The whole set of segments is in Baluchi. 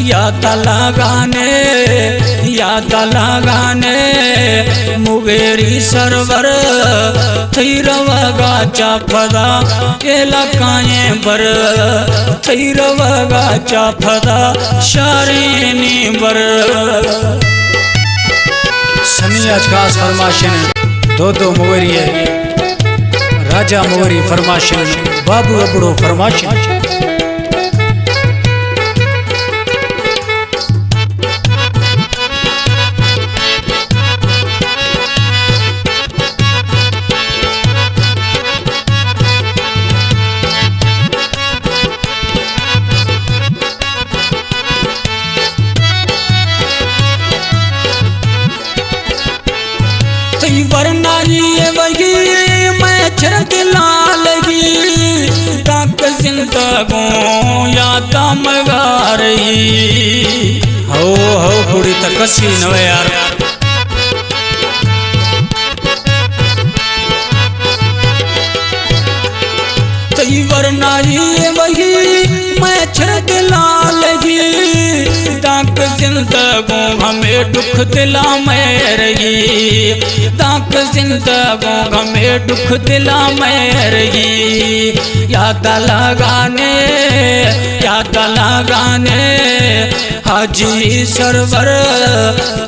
یات لگانے، یات لگانے، مغیری سرور، تئی روگا چا پدا، علاقائیں بر، تئی روگا چا پدا، شارینی بر۔ سنی اچ خاص فرمائشن، دودو مغیری ءِ، راجہ مغیری فرمائشن، بابو ابڑو فرمائشن۔ تئی ورنائی وگی میں چرت لالگی، تاک زندگوں یاد مگارئی۔ ہو، ہو، کڑی تکسی نوے یار۔ تئی ورنائی وگی میں چرت لالگی، تاک زندگوں ہمیں دکھ دلا میں رہی، تاک زندگوں ہمیں دکھ دلا میں رہی۔ یاد لگانے، یاد لگانے، حاجی سرور،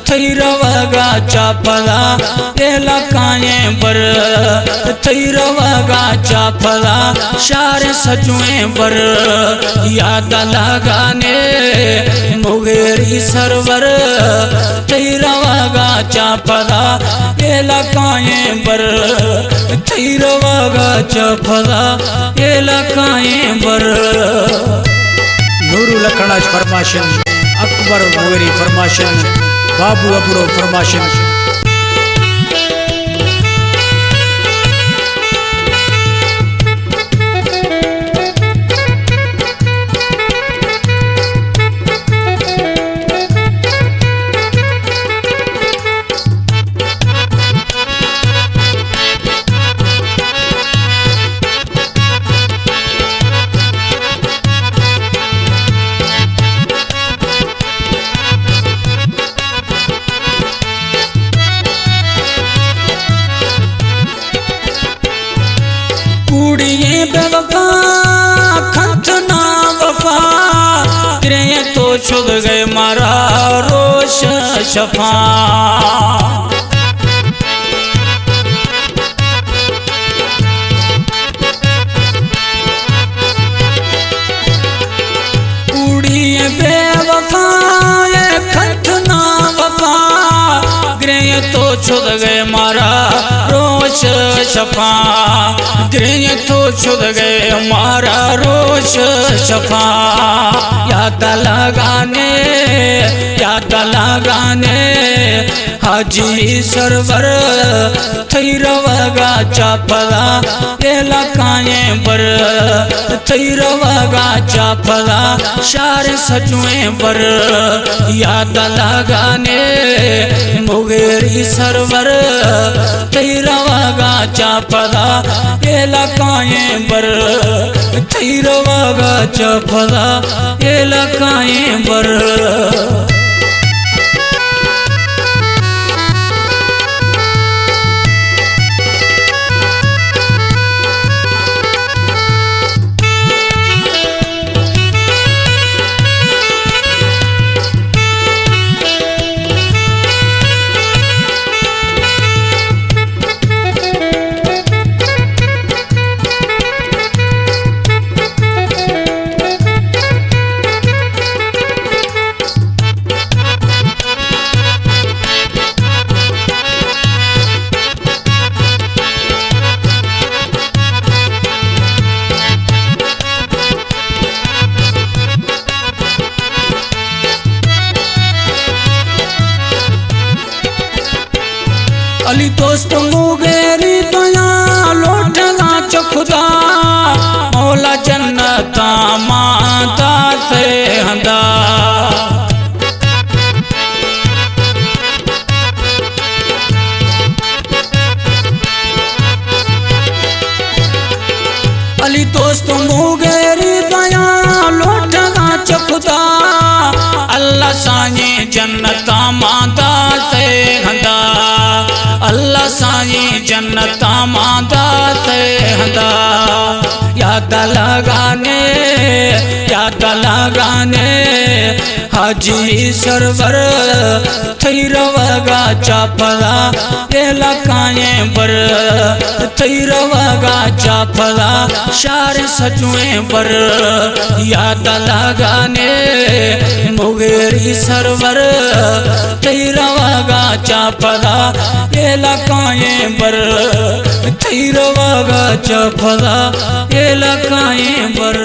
تئی روگا چا پدا، علاقائیں بر، تئی روگا چا پدا، شار سجویں بر۔ یاد لگانے، مغیری سرور، تئی روگا چا پدا، علاقائیں بر، تئی روگا چا پدا، علاقائیں بر۔ نورو لکھنڑ اچ فرمائشن، اکبر مغیری فرمائشن، بابو ابڑو فرمائشن۔ کوڑیے بے وفا، کھنت نا وفا، ترے تو شد گئے مارا روش شفا۔ کوڑی بے وفا، اے کھنت نا وفا، گرے تو شد گئے مارا روش شفا، گرے تو شد گئے مارا روش شفا۔ یاد لگانے، یاد لگانے، حاجی سرور، تئی روگا چا پدا، علاقائیں بر، تئی روگا چا پدا، شار سجویں بر۔ یاد لگانے، مغیری سرور، تئی روگا چا پدا، علاقائیں بر، تئی روگا چا پدا، علاقائیں بر۔ علی دوست مغیری دیا لوٹنا چہ خدا، مولا جنتا مان دات ہندا۔ علی دوست مغیری دیا لوٹنا چہ خدا، سائیں جنتاں ماں داتے ہندا، اللہ سائیں جنتاں ماں داتے ہندا۔ یاد لگانے، یاد لگانے، حاجی سرور، تئی روگا چا پدا اے لکائیں بر، تئی روگا چا پدا شار سجویں بر۔ یاد لگانے مغیری سرور، تئی روگا چا پدا اے لکائیں بر، تئی روگا چا پدا اے لکائیں بر۔